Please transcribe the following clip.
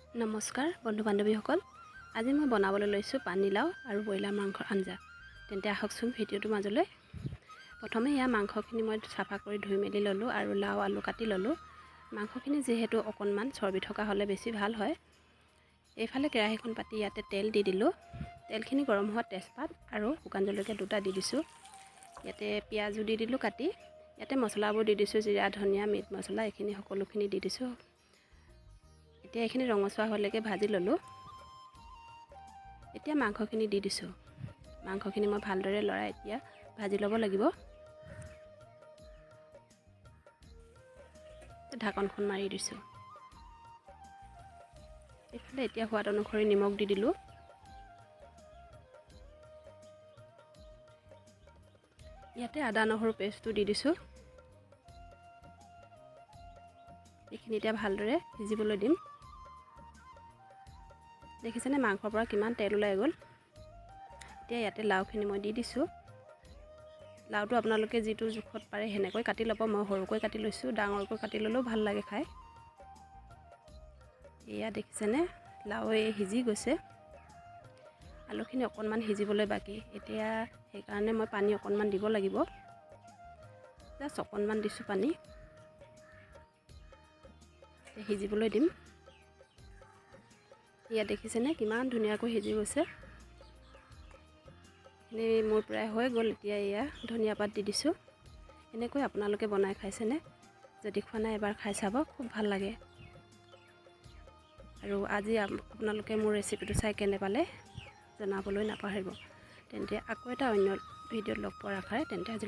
নমস্কাৰ বন্ধু বান্ধৱীসকল, আজি মই বনাবলৈ লৈছোঁ পানীলাও আৰু ব্ৰইলাৰ মাংসৰ আঞ্জা। তেন্তে আহকচোন ভিডিঅ'টোৰ মাজলৈ। প্ৰথমে ইয়াৰ মাংসখিনি মই চাফা কৰি ধুই মেলি ল'লোঁ আৰু লাও আলু কাটি ল'লোঁ। মাংসখিনি যিহেতু অকণমান চৰ্বি থকা হ'লে বেছি ভাল হয়। এইফালে কেৰাহীখন পাতি ইয়াতে তেল দি দিলোঁ। তেলখিনি গৰম হোৱাত তেজপাত আৰু শুকান জলকীয়া দুটা দি দিছোঁ। ইয়াতে পিঁয়াজো দি দিলোঁ কাটি। ইয়াতে মছলাবোৰ দি দিছোঁ, জিৰা, ধনিয়া, মিট মছলা, এইখিনি সকলোখিনি দি দিছোঁ। এতিয়া এইখিনি ৰঙচুৱা হোৱালৈকে ভাজি ল'লোঁ। এতিয়া মাংসখিনি দি দিছোঁ। মাংসখিনি মই ভালদৰে লৰাই এতিয়া ভাজি ল'ব লাগিব। ঢাকনখন মাৰি দিছোঁ। এইফালে এতিয়া সোৱাদ অনুসৰি নিমখ দি দিলোঁ। ইয়াতে আদা নহৰু পেষ্টটো দি দিছোঁ। এইখিনি এতিয়া ভালদৰে সিজিবলৈ দিম। দেখিছেনে, মাংসৰ পৰা কিমান তেল ওলাই গ'ল। এতিয়া ইয়াতে লাওখিনি মই দি দিছোঁ। লাওটো আপোনালোকে যিটো জোখত পাৰে সেনেকৈ কাটি ল'ব। মই সৰুকৈ কাটি লৈছোঁ, ডাঙৰকৈ কাটি ল'লেও ভাল লাগে খাই। এয়া দেখিছেনে, লাও এই সিজি গৈছে। আলুখিনি অকণমান সিজিবলৈ বাকী। এতিয়া সেইকাৰণে মই পানী অকণমান দিব লাগিব। জাষ্ট অকণমান দিছোঁ পানী। সিজিবলৈ দিম। ইয়াত দেখিছেনে, কিমান ধুনীয়াকৈ সিজি গৈছে। এইখিনি মোৰ প্ৰায় হৈ গ'ল। এতিয়া এয়া ধনিয়া পাত দি দিছোঁ। এনেকৈ আপোনালোকে বনাই খাইছেনে? যদি খোৱা নাই, এবাৰ খাই চাব, খুব ভাল লাগে। আৰু আজি আপোনালোকে মোৰ ৰেচিপিটো চাই কেনে পালে জনাবলৈ নাপাহৰিব। তেন্তে আকৌ এটা অন্য ভিডিঅ'ত লগ পোৱাৰ আশাৰে তেন্তে আজি